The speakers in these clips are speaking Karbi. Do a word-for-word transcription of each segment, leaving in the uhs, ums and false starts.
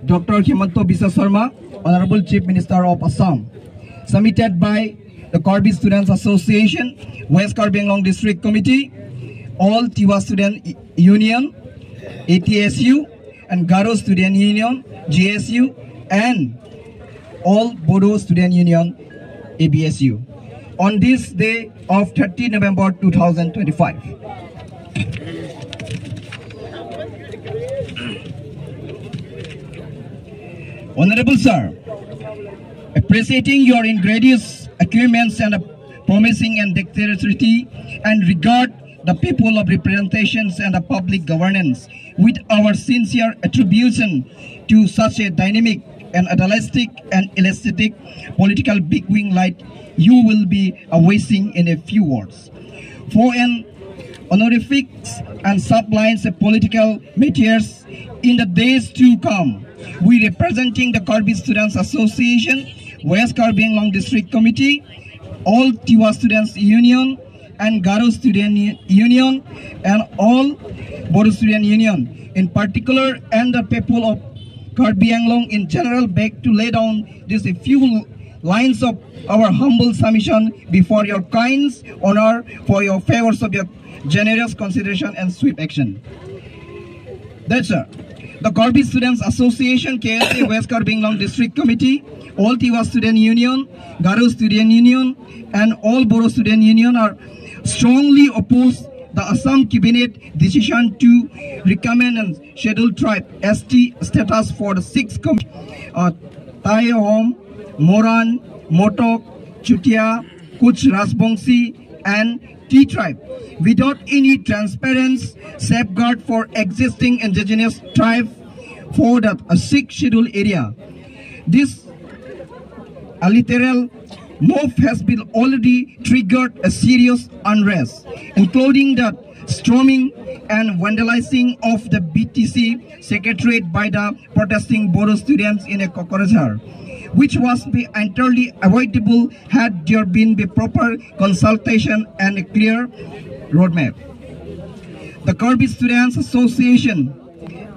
Doctor Himanta Biswa Sarma, Honorable Chief Minister of Assam, submitted by the Karbi Students Association, West Karbi Anglong District Committee, All Tiwa Student Union, A T S U, and Garo Student Union, G S U, and All Bodo Student Union, A B S U, on this day of thirty November two thousand twenty-five. Honorable Sir, appreciating your ingredient acumeness and promising and dexterity and regard the people of representations and the public governance, with our sincere attribution to such a dynamic and idealistic and elastic political big wing light you will be awaiting in a few words. For an honorifics and sublines of political matters in the days to come, we representing the Karbi Students Association, West Karbi Anglong District Committee, All Tiwa Students Union, and Garo Student U-, Union, and All Bodo Student Union in particular, and the people of Karbi Anglong in general, beg to lay down these few lines of our humble submission before your kind honor for your favors of your generous consideration and swift action. That's, sir. The Karbi Students Association, K S A, West Karbi Anglong District Committee, All Tiwa Student Union, Garo Student Union, and All Bodo Student Union are strongly oppose the Assam Cabinet decision to recommend and Scheduled Tribe, S T, status for the six com-, uh, Taihom, Moran, Motok, Chutia, Kuch Rajbongsi, and Tea Tribe without any transparent safeguard for existing indigenous tribe for the, uh, sixth schedule area. This a literal move has been already triggered a serious unrest, including the storming and vandalizing of the B T C secretariat by the protesting Bodo students in a Kokrajhar, which was be entirely avoidable had there been the proper consultation and a clear roadmap. The Karbi Students Association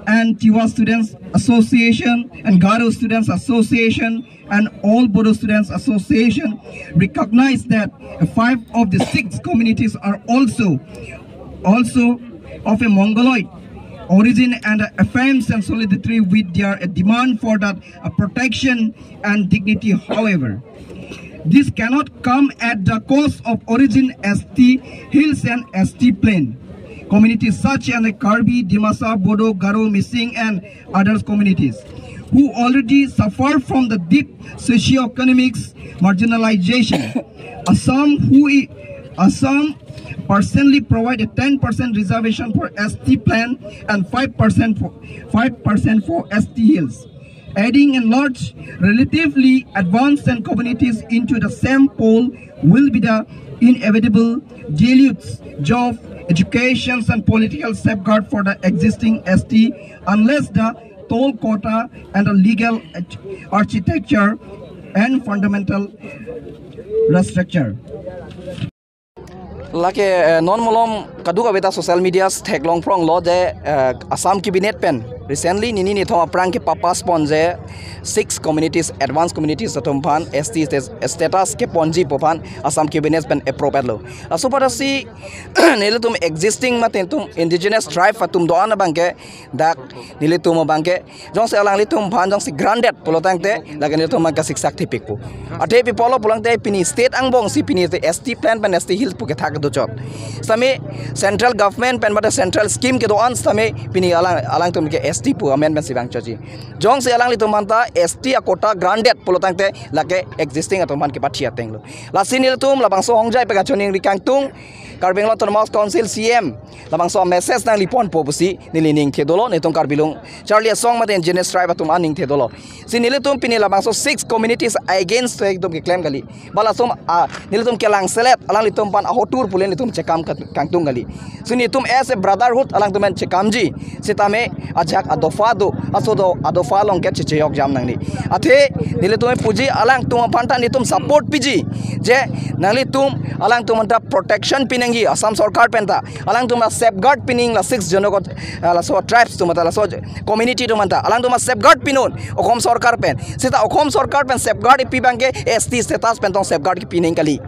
and Tiwa Students Association and Garo Students Association and All Bodo Students Association recognize that five of the six communities are also, also of a Mongoloid origin and affirms and solidarity with their demand for that, uh, protection and dignity. However, this cannot come at the cost of origin S T Hills and S T Plain communities such as the Karbi, Dimasa, Bodo, Garo, Mising, and others communities who already suffer from the deep socio-economic marginalization. Assam, who i-, Assam personally provide a ten percent reservation for S T Plain and five percent for, five percent for S T Hills. Adding a large, relatively advanced and communities into the same pool will be the inevitable dilutes job, educations, and political safeguard for the existing S T unless the toll quota and the legal arch-, architecture and fundamental restructure. Lake, eh, non malom kadokave ta social media theklong prong lo je, eh, Assam Cabinet pen recently nini nithom aphrang kepapass pon je six communities, advanced communities atum aphan S T stas-, status keponji pu aphan Assam Cabinet pen approve lo. Laso apotsi nelitum existing mate itum indigenous tribe atum do-an abangke dak nelitum abangke jongsi alanglitum aphan jongsi granted pulo tangte lake nelitum abangke siksak thepik pu. Athe pi pulo pulo tangte pini state angbong si pini te S T Plain pen S T Hills pu kethak do chot. Sami central government pen mate central scheme kedo-an sami pini alang, alangtum ke S T pu amen pen si vangchotji. Jongsi alanglitum aphan ta S T a quota granted pulo tangte lake existing atum aphan kepathi ateng lo. Lasi nelitum labangso hongjai peka choningri kangtung Karbi Anglong Autonomous Council C M labangso message nangli ponpo pusi neli ningthe dolo, netum Karbi Anglong Charli Asong mate indigenous tribe atum an ningthe dolo. Si nelitum pini labangso six communities against to ekdom keklem kali. Ba lason, ah, nelitum kelang selet, alanglitum aphan ahotur pu le nelitum chekam kat-, kangtung kali. So netum as a brotherhood alangtum pen chekamji. Sitame ajak adopha do, aso do adopha along ke checheyok jam nangne. Athe nelitum puji alangtum aphan ta netum support piji. Je nanglitum alangtum aphanta protection pinangji Assam Sorkar pen ta. Alangtum ta safeguard pining la six Jonokot, ah, laso tribes atum ta, laso community atum ta. Alangtum ta safeguard pinon Okhom Sorkar pen. Sita Okhom Sorkar pen safeguard ipi abangke S T status pen tong safeguard kipi nang kali.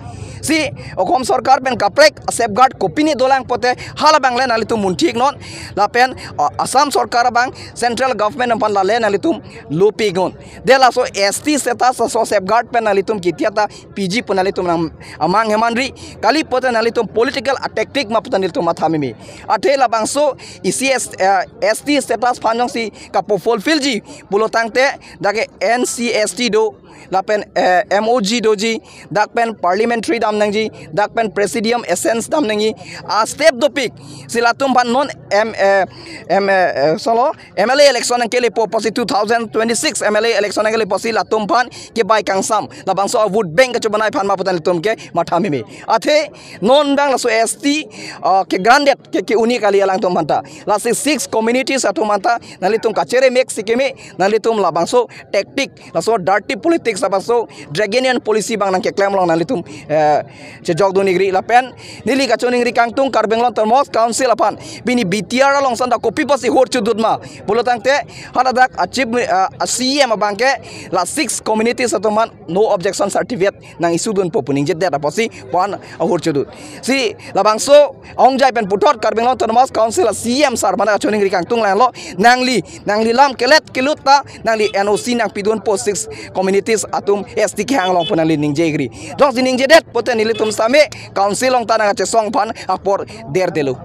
Si Okhom Sorkar pen kaprek safeguard kopine dolang pote hala abang le nanglitum munthiknon lapen, uh, Assam Sorkar abang central government aphan lale nanglitum lopiknon. De laso S T status laso safeguard pen nanglitum kitia ta piji pu nanglitum nang amang hemanri kali pote nanglitum political tactic ma pu ta nelitum matha meme. Athe labangso isi S, uh, S T status aphan jongsi kapo fulfill ji pulo tangte dak ke N C S T do lapen, eh, M O G doji, dak pen parliamentary dam nangji, dak pen presidium essence dam nangji, a step dopik. Si latum aphan non M, eh, M, eh, eh, solo M L A election nangkelepo pusi two thousand twenty-six M L A election nangkelepo si latum aphan kebai kangsam. Labangso a vote bank kachobanai aphan ma pu ta nelitum ke matha meme. Athe non abang laso S T, ah, ke granted ke ke-un-e kali alangtum aphanta. Lasi six communities atum aphanta nanglitum kachere mek si keme, nanglitum labangso tactic, laso dirty politics, labangso draconian policy abang nangkeklem along nanglitum, eh, chejok dun-ikri lapen neli kachiningri kangtung Karbi Anglong Autonomous Council aphan pini B T R along santa kopi pusi hur chodut ma pulo tangte hala dak a chief, eh, a C E M abangke la six communities atum aphan no objection certificate nang-issue dunpo pu ningjedet apotsi pu-an ahur chodut. Si labangso ahongjai pen puthot Karbi Anglong Autonomous Council a C E M sir aphan kachiningri kangtung langlo, nangli, nangli lam kelet kelut ta nangli N O C nangpidunpo six communities atum S T kehang along pu nangli ningje-ikri. Jongsi ningjedet pote nelitum sitame council along ta nangkachesong aphan apor derdelo.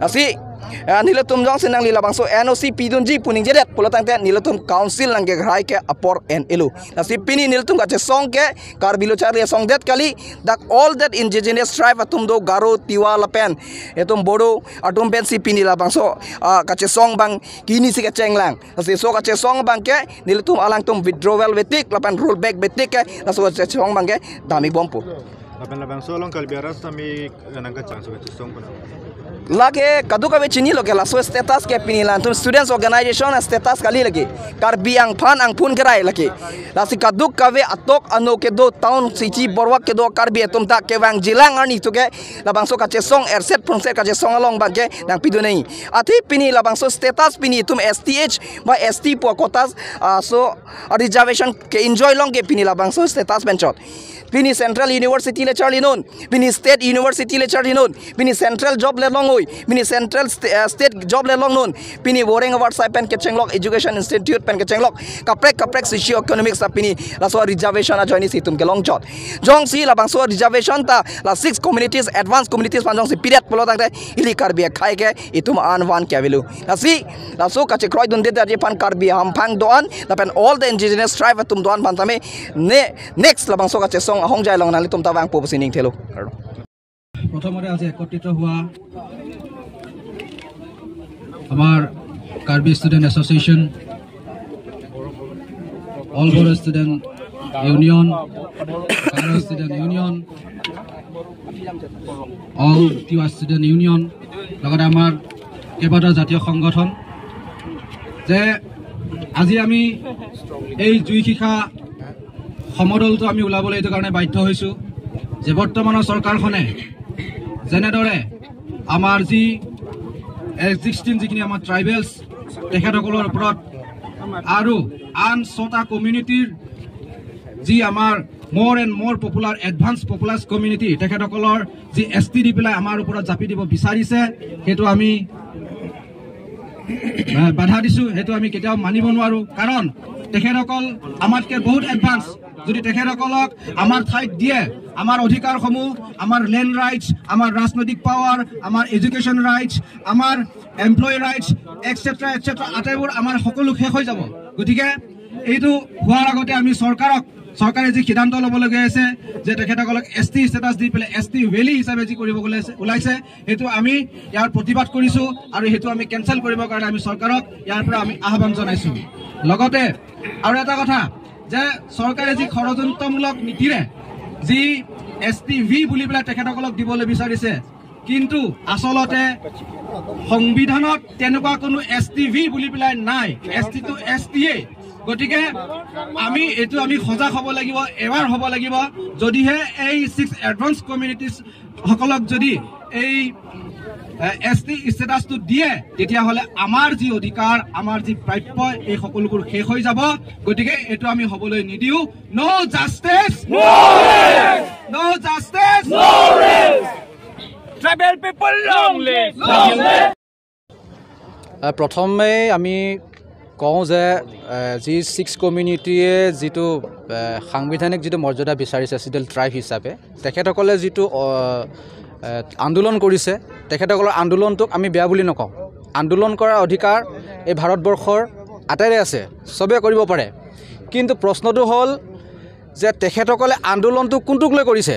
Lasi, eh, nelitum jongsi nangli labangso N O C pidunji pu ningjedet pulo tangte nelitum council nangkehai ke apor en-elo. Lasi pini nelitum kachesong ke Karbi lo charli asong det kali, dak all that indigenous tribe atum do, Garo, Tiwa lapen itum Bodo atum pensi pini labangso, ah, kachesong abang kini si kachenglang. Lasi laso kachesong abangke nelitum alangtum withdrawal betik lapen roll back betik ke laso kachesong abangke dam-ik bompo. Lapen labangso along Karbi arat sitame nangkachesong, so kachesong pen. Lake kadokave chinilo ke laso status ke pini alangtum students organization status kali lake. Karbi angphan angphun kerai lake. Lasi kadokave atok ano kedo town city borwak kedo Karbi atum ta kevangjilang arni tu ke labangso kachesong erset phungset kachesong along abangke nangpidun nangji. Athe pini labangso status pini itum S T H ba S T pu quotas, ah, so, ah, reservation ke-enjoy along ke pini labangso status pen chot. Pini Central University le charlinon, pini State University le charlinon, pini central job le longnoi, pini central st-, eh, state job le longnon, pini Boreng Award sai pen kechenglok, education institute pen kechenglok, kaprek kaprek socio economics ta pini laso reservation ajoine si itum kelong chot. Jongsi labangso reservation ta la six communities, advanced communities aphan jongsi pidet pulo tangte ili Karbi akhei ke itum an van ke avelo. Lasi laso kachekroi dunde aphan Karbi hamphang do-an lapen all the indigenous tribe atum do-an aphan tame ne next labangso kachesong ahongjai along nanglitum ta vangpo pusi ning thelo. প্ৰথমতে আজি একত্ৰিত হোৱা আমাৰ Karbi student association, all বড়ো student union, Garo student union, all Tiwa student union, লগতে আমাৰ কেইবাটাও জাতীয় সংগঠন, যে আজি আমি এই জুই শিখা সমদলটো আমি ওলাবলৈ এইটো কাৰণে বাধ্য হৈছোঁ যে বৰ্তমানৰ চৰকাৰখনে যেনেদৰে আমাৰ যি এক্সিষ্টিং যিখিনি আমাৰ ট্ৰাইবেলছ, তেখেতসকলৰ ওপৰত আৰু আন ছটা কমিউনিটিৰ যি আমাৰ more and more popular, advance populous community, তেখেতসকলৰ যি এছ টি দি পেলাই আমাৰ ওপৰত জাপি দিব বিচাৰিছে, সেইটো আমি, আহ, বাধা দিছোঁ, সেইটো আমি কেতিয়াও মানিব নোৱাৰোঁ। কাৰণ তেখেতসকল আমাতকৈ বহুত এডভান্স। যদি তেখেতসকলক আমাৰ ঠাইত দিয়ে, আমাৰ অধিকাৰসমূহ, আমাৰ লেণ্ড ৰাইটছ, আমাৰ ৰাজনৈতিক পাৱাৰ, আমাৰ এডুকেশ্যন ৰাইটছ, আমাৰ এমপ্লয়ী ৰাইটছ, এটচেট্ৰা, এটচেট্ৰা, আটাইবোৰ আমাৰ সকলো শেষ হৈ যাব। গতিকে এইটো হোৱাৰ আগতে আমি চৰকাৰক, চৰকাৰে যি সিদ্ধান্ত ল'বলগীয়া হৈছে যে তেখেতসকলক এছ টি ষ্টেটাছ দি পেলাই এছ টি ভেলী হিচাপে যি কৰিব ওলাইছে, ওলাইছে, সেইটো আমি ইয়াৰ প্ৰতিবাদ কৰিছোঁ আৰু সেইটো আমি কেঞ্চেল কৰিবৰ কাৰণে আমি চৰকাৰক ইয়াৰ পৰা আমি আহ্বান জনাইছোঁ। লগতে আৰু এটা কথা যে চৰকাৰে যি ষড়যন্ত্ৰমূলক নীতিৰে যি এছ টি ভি বুলি পেলাই তেখেতসকলক দিবলৈ বিচাৰিছে, কিন্তু আচলতে সংবিধানত তেনেকুৱা কোনো এছ টি ভি বুলি পেলাই নাই। এছ টিটো এছ টিয়ে। গতিকে আমি এইটো আমি সজাগ হ'ব লাগিব, এৱাৰ হ'ব লাগিব। যদিহে এই ছিক্স এডভান্স কমিউনিটিজ সকলক যদি এই এছ টি ষ্টেটাছটো দিয়ে, তেতিয়াহ'লে আমাৰ যি অধিকাৰ, আমাৰ যি প্ৰাপ্য, এই সকলোবোৰ শেষ হৈ যাব। গতিকে এইটো আমি হ'বলৈ নিদিওঁ। No justice! No rest! No justice! No rest! Tribal people, long live! Long live! আহ, প্ৰথমে আমি কওঁ যে, আহ, যি ছিক্স কমিউনিটিয়ে যিটো, আহ, সাংবিধানিক যিটো মৰ্যাদা বিচাৰিছে চিডেল ট্ৰাইব হিচাপে, তেখেতসকলে যিটো, আহ, আহ, আন্দোলন কৰিছে, তেখেতসকলৰ আন্দোলনটোক আমি বেয়া বুলি নকওঁ। আন্দোলন কৰাৰ অধিকাৰ এই ভাৰতবৰ্ষৰ আটাইৰে আছে, চবে কৰিব পাৰে। কিন্তু প্ৰশ্নটো হ'ল যে তেখেতসকলে আন্দোলনটো কোনটোক লৈ কৰিছে?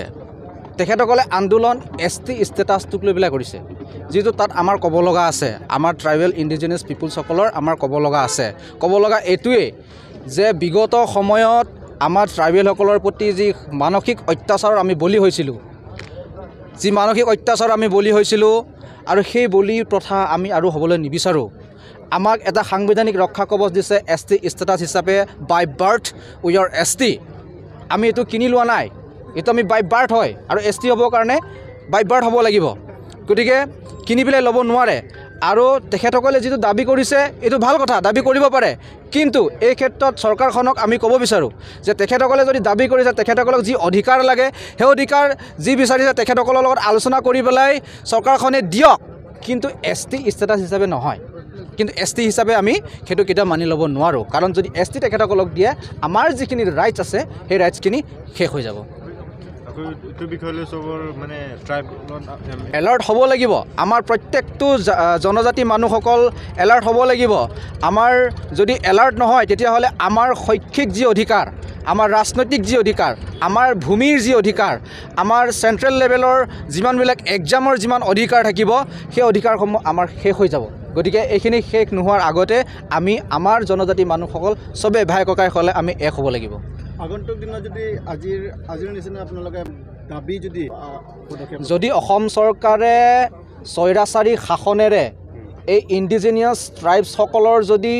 তেখেতসকলে আন্দোলন এছ টি ষ্টেটাছটোক লৈ পেলাই কৰিছে, যিটো তাত আমাৰ ক'ব লগা আছে, আমাৰ ট্ৰাইবেল ইণ্ডিজিনাছ পিপুলছসকলৰ আমাৰ ক'ব লগা আছে। ক'ব লগা এইটোৱেই যে বিগত সময়ত আমাৰ ট্ৰাইবেলসকলৰ প্ৰতি যি মানসিক অত্যাচাৰৰ আমি বলি হৈছিলোঁ, যি মানসিক অত্যাচাৰ আমি বলি হৈছিলোঁ আৰু সেই বলি প্ৰথা আমি আৰু হ'বলৈ নিবিচাৰোঁ। আমাক এটা সাংবিধানিক ৰক্ষা কৱচ দিছে এছ টি ষ্টেটাছ হিচাপে, by birth we are এছ টি। আমি এইটো কিনি লোৱা নাই, এইটো আমি বাই বাৰ্থ হয় আৰু এছ টি হ'বৰ কাৰণে বাই বাৰ্থ হ'ব লাগিব। গতিকে কিনি পেলাই ল'ব নোৱাৰে। আৰু তেখেতসকলে যিটো দাবী কৰিছে, এইটো ভাল কথা, দাবী কৰিব পাৰে। কিন্তু এই ক্ষেত্ৰত চৰকাৰখনক আমি ক'ব বিচাৰোঁ যে তেখেতসকলে যদি দাবী কৰিছে, তেখেতসকলক যি অধিকাৰ লাগে, সেই অধিকাৰ যি বিচাৰিছে, তেখেতসকলৰ লগত আলোচনা কৰি পেলাই চৰকাৰখনে দিয়ক, কিন্তু এছ টি ষ্টেটাছ হিচাপে নহয়। কিন্তু এছ টি হিচাপে আমি সেইটো কেতিয়াও মানি ল'ব নোৱাৰোঁ। কাৰণ যদি এছ টি তেখেতসকলক দিয়ে, আমাৰ যিখিনি ৰাইটছ আছে, সেই ৰাইটছখিনি শেষ হৈ যাব। আকৌ এইটো বিষয়লৈ চবৰ মানে ট্ৰাইব এলাৰ্ট হ'ব লাগিব। আমাৰ প্ৰত্যেকটো জা-, জনজাতি মানুহসকল এলাৰ্ট হ'ব লাগিব। আমাৰ যদি এলাৰ্ট নহয়, তেতিয়াহ'লে আমাৰ শৈক্ষিক যি অধিকাৰ, আমাৰ ৰাজনৈতিক যি অধিকাৰ, আমাৰ ভূমিৰ যি অধিকাৰ, আমাৰ চেণ্ট্ৰেল লেভেলৰ যিমানবিলাক এক্সামৰ যিমান অধিকাৰ থাকিব, সেই অধিকাৰসমূহ আমাৰ শেষ হৈ যাব। গতিকে এইখিনি শেষ নোহোৱাৰ আগতে আমি আমাৰ জনজাতি মানুহসকল চবে ভাই ককাই সকলে আমি এক হ'ব লাগিব। আগন্তুক দিনত যদি আজিৰ, আজিৰ নিচিনা আপোনালোকে দাবী যদি, আহ, পদক্ষেপ যদি অসম চৰকাৰে স্বৈৰাচাৰী শাসনেৰে এই ইণ্ডিজিনিয়াছ ট্ৰাইবছসকলৰ যদি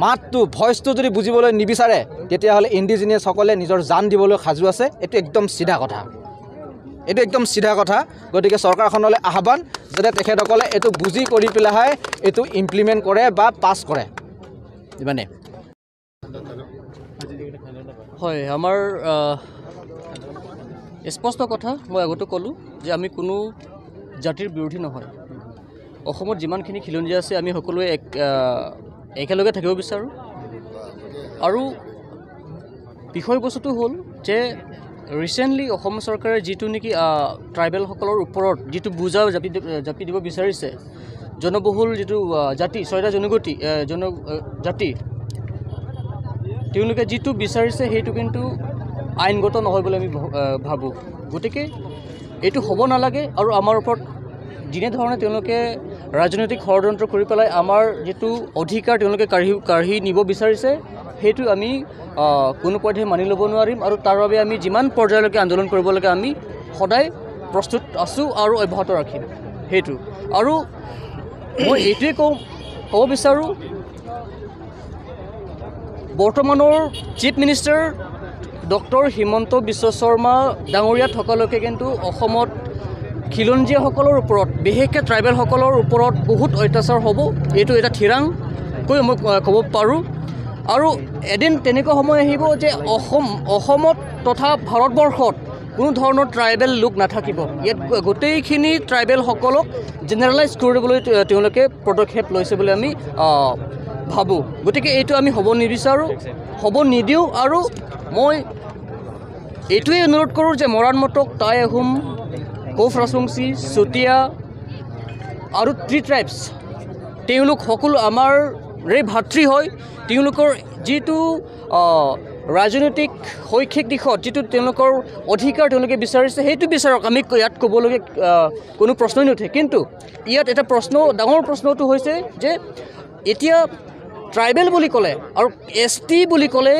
মাতটো, ভইচটো যদি বুজিবলৈ নিবিচাৰে, তেতিয়াহ'লে ইণ্ডিজিনিয়াছসকলে নিজৰ জান দিবলৈ সাজু আছে। এইটো একদম চিধা কথা, এইটো একদম চিধা কথা। গতিকে চৰকাৰখনলৈ আহ্বান, যাতে তেখেতসকলে এইটো বুজি কৰি পেলাইহে এইটো ইমপ্লিমেণ্ট কৰে বা পাছ কৰে। ইমানে। হয়, আমাৰ, আহ, স্পষ্ট কথা, মই আগতে ক'লোঁ যে আমি কোনো জাতিৰ বিৰোধী নহয়। অসমত যিমানখিনি খিলঞ্জীয়া আছে, আমি সকলোৱে এক, আহ, একেলগে থাকিব বিচাৰোঁ। আৰু বিষয়বস্তুটো হ'ল যে ৰিচেণ্টলি অসম চৰকাৰে যিটো নেকি, আহ, ট্ৰাইবেলসকলৰ ওপৰত যিটো বোজা জাপি দি-, জাপি দিব বিচাৰিছে, জনবহুল যিটো, আহ, জাতি, ছয়টা জনগোষ্ঠী, আহ, জন-, আহ, জাতি, তেওঁলোকে যিটো বিচাৰিছে সেইটো কিন্তু আইনগত নহয় বুলি আমি ভ-, আহ, ভাবোঁ। গতিকে এইটো হ'ব নালাগে আৰু আমাৰ ওপৰত যেনেধৰণে তেওঁলোকে ৰাজনৈতিক ষড়যন্ত্ৰ কৰি পেলাই আমাৰ যিটো অধিকাৰ তেওঁলোকে কাঢ়ি, কাঢ়ি নিব বিচাৰিছে, সেইটো আমি, আহ, কোনো পধ্যে মানি ল'ব নোৱাৰিম আৰু তাৰ বাবে আমি যিমান পৰ্যায়লৈকে আন্দোলন কৰিব লাগে আমি সদায় প্ৰস্তুত আছোঁ আৰু অব্যাহত ৰাখিম সেইটো। আৰু মই এইটোৱে কওঁ, ক'ব বিচাৰোঁ, বৰ্তমানৰ চিফ মিনিষ্টাৰ ডক্টৰ হিমন্ত বিশ্ব শৰ্মা ডাঙৰীয়া থকালৈকে কিন্তু অসমত খিলঞ্জীয়াসকলৰ ওপৰত, বিশেষকৈ ট্ৰাইবেলসকলৰ ওপৰত বহুত অত্যাচাৰ হ'ব, এইটো এটা থিৰাংকৈ মই, আহ, ক'ব পাৰোঁ। আৰু এদিন তেনেকুৱা সময় আহিব যে অসম, অসমত তথা ভাৰতবৰ্ষত কোনো ধৰণৰ ট্ৰাইবেল লোক নাথাকিব। ইয়াত গোটেইখিনি ট্ৰাইবেলসকলক জেনেৰেলাইজ কৰি দিবলৈ তে-, তেওঁলোকে পদক্ষেপ লৈছে বুলি আমি, আহ, ভাবোঁ। গতিকে এইটো আমি হ'ব নিবিচাৰোঁ, হ'ব নিদিওঁ। আৰু মই এইটোৱেই অনুৰোধ কৰোঁ যে মৰাণ মটক, টাই আহোম, কোচ ৰাজবংশী, চুতীয়া আৰু থ্ৰী ট্ৰাইবছ, তেওঁলোক সকলো আমাৰে ভাতৃ হয়। তেওঁলোকৰ যিটো, আহ, ৰাজনৈতিক শৈক্ষিক দিশত যিটো তেওঁলোকৰ অধিকাৰ তেওঁলোকে বিচাৰিছে, সেইটো বিচাৰক, আমি ইয়াত ক'বলগীয়া, আহ, কোনো প্ৰশ্নই নুঠে। কিন্তু ইয়াত এটা প্ৰশ্ন, ডাঙৰ প্ৰশ্নটো হৈছে যে এতিয়া ট্ৰাইবেল বুলি ক'লে আৰু এছ টি বুলি ক'লে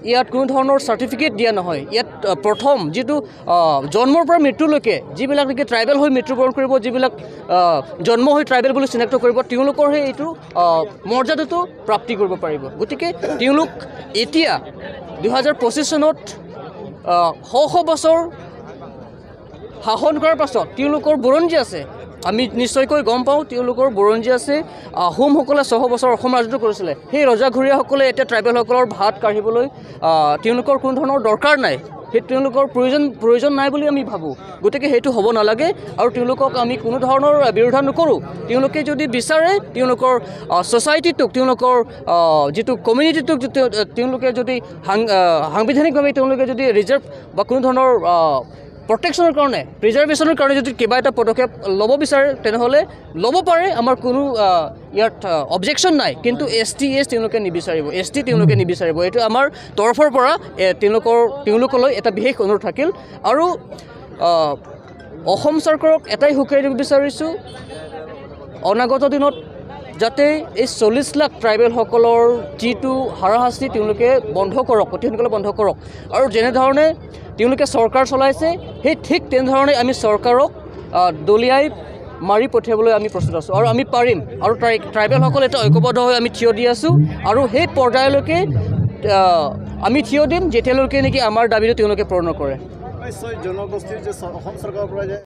ইয়াত কোনো ধৰণৰ চাৰ্টিফিকেট দিয়া নহয়। ইয়াত আহ, প্ৰথম যিটো আহ, জন্মৰ পৰা মৃত্যুলৈকে যিবিলাক নেকি ট্ৰাইবেল হৈ মৃত্যুবৰণ কৰিব, যিবিলাক আহ, জন্ম হৈ ট্ৰাইবেল বুলি চিনাক্ত কৰিব, তেওঁলোকৰহে এইটো আহ, মৰ্যাদাটো প্ৰাপ্তি কৰিব পাৰিব। গতিকে তেওঁলোক এতিয়া দুহেজাৰ পঁচিছ চনত আহ, শ শ বছৰ শাসন কৰাৰ পাছত তেওঁলোকৰ বুৰঞ্জী আছে, আমি নিশ্চয়কৈ গম পাওঁ তেওঁলোকৰ বুৰঞ্জী আছে। আহোমসকলে ছশ বছৰ অসম ৰাজত্ব কৰিছিলে, সেই ৰজাঘৰীয়াসকলে এতিয়া ট্ৰাইবেলসকলৰ ভাত কাঢ়িবলৈ আহ, তেওঁলোকৰ কোনো ধৰণৰ দৰকাৰ নাই, সেই তেওঁলোকৰ প্ৰয়োজন প্ৰয়োজন নাই বুলি আমি ভাবোঁ। গতিকে সেইটো হ'ব নালাগে আৰু তেওঁলোকক আমি কোনো ধৰণৰ বিৰোধিতা নকৰোঁ। তেওঁলোকে যদি বিচাৰে তেওঁলোকৰ আহ, ছ'চাইটিটোক, তেওঁলোকৰ আহ, যিটো কমিউনিটিটোক যদি, তেওঁলোকে যদি সাং আহ, সাংবিধানিকভাৱে তেওঁলোকে যদি ৰিজাৰ্ভ বা কোনো ধৰণৰ আহ, প্ৰটেকশ্যনৰ কাৰণে, প্ৰিজাৰ্ভেশ্যনৰ কাৰণে যদি কিবা এটা পদক্ষেপ ল'ব বিচাৰে, তেনেহ'লে ল'ব পাৰে, আমাৰ কোনো আহ, ইয়াত অবজেকশ্যন নাই। কিন্তু এছ টি এছ তেওঁলোকে নিবিচাৰিব, এছ টি তেওঁলোকে নিবিচাৰিব। এইটো আমাৰ তৰফৰ পৰা এ, তেওঁলোকৰ তেওঁলোকলৈ এটা বিশেষ অনুৰোধ থাকিল। আৰু আহ, অসম চৰকাৰক এটাই সুখী দিব বিচাৰিছোঁ, অনাগত দিনত যাতে এই চল্লিছ লাখ ট্ৰাইবেলসকলৰ যিটো হাৰাশাস্তি তেওঁলোকে বন্ধ কৰক, অতি সোনকালে বন্ধ কৰক। আৰু যেনেধৰণে তেওঁলোকে চৰকাৰ চলাইছে, সেই ঠিক তেনেধৰণে আমি চৰকাৰক আহ, দলিয়াই মাৰি পঠিয়াবলৈ আমি প্ৰস্তুত আছোঁ আৰু আমি পাৰিম। আৰু ট্ৰাই ট্ৰাইবেলসকল এটা ঐক্যবদ্ধ হৈ আমি থিয় দি আছোঁ আৰু সেই পৰ্যায়লৈকে আহ, আমি থিয় দিম, যেতিয়ালৈকে নেকি আমাৰ দাবীটো তেওঁলোকে পূৰণ নকৰে। এই ছয় জনগোষ্ঠীৰ যে চ- অসম চৰকাৰৰ পৰা যে